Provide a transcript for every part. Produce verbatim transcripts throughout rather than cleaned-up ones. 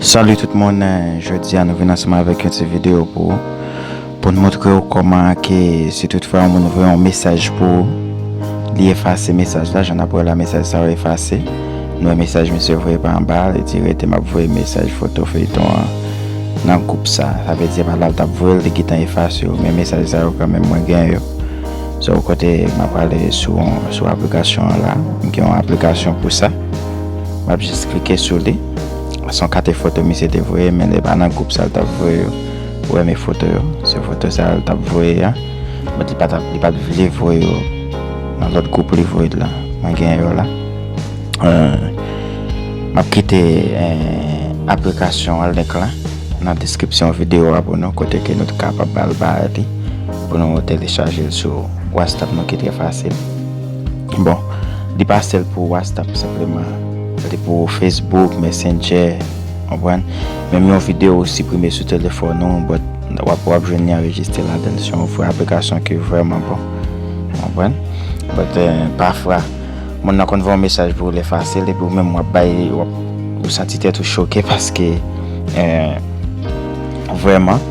Salut tout moun, jodi a nou vin ansanm avèk yon ti videyo pou ou, pou n montre w kòman ke si tout fwa yon moun voye yon mesaj pou ou, li efase mesaj la, jan n ap wè la mesaj sa yo efase. Nou wè mesaj misye voye pa anba, li di rete m ap voye mesaj foto feyton an nan gwoup sa. Sa vle di se pa la l t ap voye l, li gentan efase yo, men mesaj sa yo kanmenm mwen gen yo. So kote m ap prale sou, sou aplikasyon an la, m gen yon aplikasyon pou sa. M ap jis klike sou li. Se yon kate foto misye te voye, men li pa nan gwoup sa l t ap voye yo. Ou wè men foto yo. Se foto sa l t ap voye a. But li pa t ap, li pa t vle voye yo nan lòt gwoup li voye l la. Mwen gen yo la. Euh, m ap kite euh, aplikasyon an link la nan deskripsyon videyo a pou nou, kote ke nou t kapab al bay li pou nou telechaje l sou WhatsApp nou ki trè fasil. Bon, li pa sèl pou WhatsApp senpleman. Li pou Facebook, Messenger, konprann? Menm yon videyo ou siprime sou telefòn ou, but w ap, w ap jwenn li anrejistre ladan l. Se yon vrè aplikasyon ki vrèman bon. Konprann? But euh, pafwa, moun nan konn voye yon mesaj pou ou l efase l, epi ou menm w ap bay, w ap, ou santi tèt ou choke paske euh, vrèman,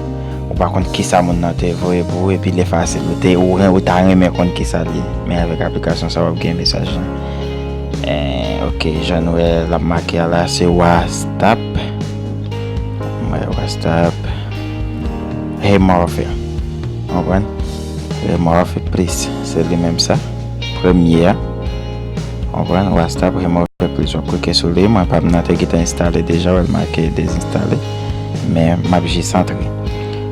ou pa konn kisa moun nan te voye pou ou, epi l efase l. Ou te, ou, ren- ou ta renmen konn kisa l ye. Men avèk aplikasyon sa, w ap gen mesaj lan. Eh, ok, jan nou wè l ap make a la, se WhatsApp. Mwen, WhatsApp. Hey Morphe. Konprann? Hey Morphe plis. Se li menm sa. Premye a. Konprann? WhatsApp, Hey Morphe plis. W ap klike sou li. Mwen pa m nan te gentan enstale deja, wè l make dezenstale. Men m ap jis antre.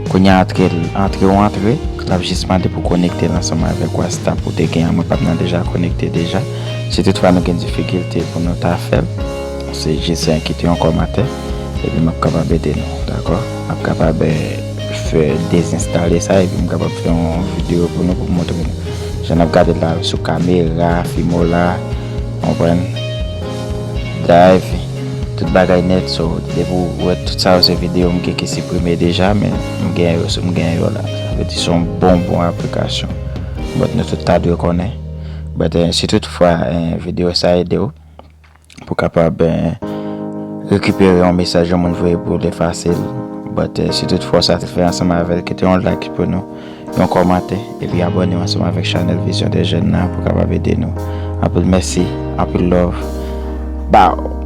Kounye a antre, antre ou antre, l ap jis mande pou konekte l ansanm avèk WhatsApp ou te gen an. Mwen pa m nan deja konekte deja. Si toutfwa nou gen difikilte pou nou ta fè l, se jis kite yon kòmantè, epi m ap kapab ede nou, dakò? M ap kapab eh, fè dezenstale sa, epi m kapab fè yon videyo pou nou, pou m montre nou. Jan n ap gade la sou kamera, fimola, konprann? Drive, tout bagay nèt, so, depi w wè tout sa yo se videyo m gen ki siprime deja, men m gen yo, m gen yo la. Sa vle di se yon bon, bon aplikasyon. But nou tout ta dwe konnen. But eh, si toutfwa eh, videyo sa ede w, pou kapab eh, rekipere yon mesaj yon moun voye pou l efase l. But eh, si tout fwa sa te fè ansanm avè l, kite yon like pou nou, yon kòmantè, epi abòne w ansanm avèk chanèl Vision des Jeunes nan pou kapab ede nou. Anpil mèsi, anpil love. Bow!